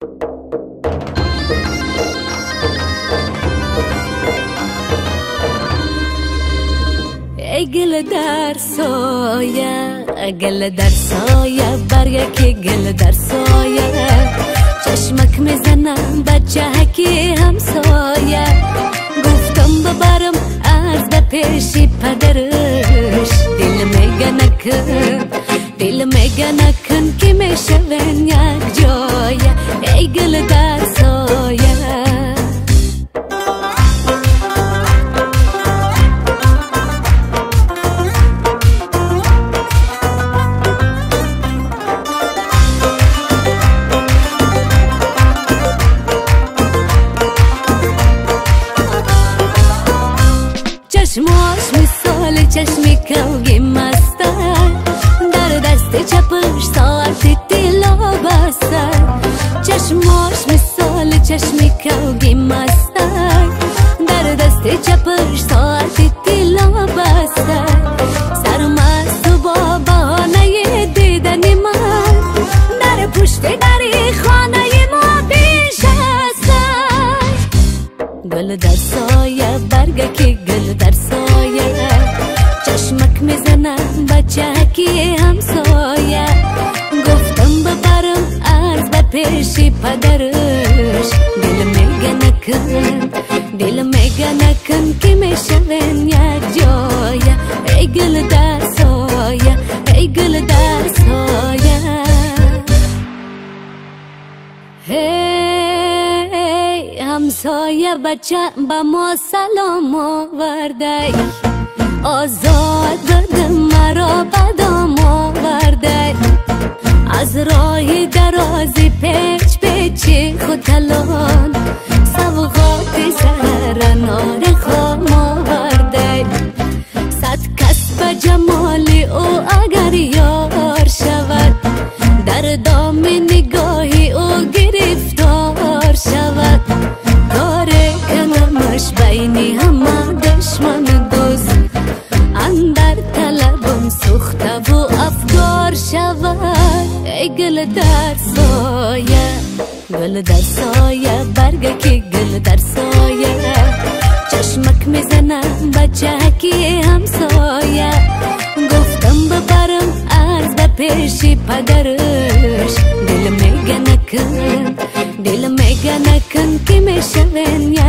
گل در سایه، گل در سایه، برگه گل در سایه، چشمک میزنم بچه که همسایه. گفتم ببرم از به پیش پدرش، دل میگه نکن، دل میگه نکن که میشون یک جایه. ای گل در سایه. چشماش مثال چشمی کوگی مسته، در دست چپش ساعت طلا بسته. چشماش مثال چشمی کوگی مسته، در دست چپش ساعت طلا بسته. سرمست و با بهانه دیدن من، در پشت دری خانه ما بنشسته. گل در سایه، برگه که گل در سایه، چشمک میزنم بچه که همسایه. گفتم ببرم از به پیش پدرش، دل میگه نکن، دل میگه نکن که میشون یک جایه. ای گل در سایه، ای گل در سایه. هی همسایه بچه به ما سلام آورده، آزاد دادم مرا بدام آورده. از راه درازی پیچ پیچ خود تلان، سوغات سر انار خام آورده. صد کس به جمال او اگر یار شود، در دام نگاه او گرفتار شود. کار کنمش بین همه دشمن دوست، اندر طلبم سوخته و افگار شود. ای گل در سایه، گل در سایه، برگه که گل در سایه، چشمک میزنم بچه که همسایه. گفتم ببرم از به پیش پدرش، دل میگه نکن، دل میگه نکن که میشون یک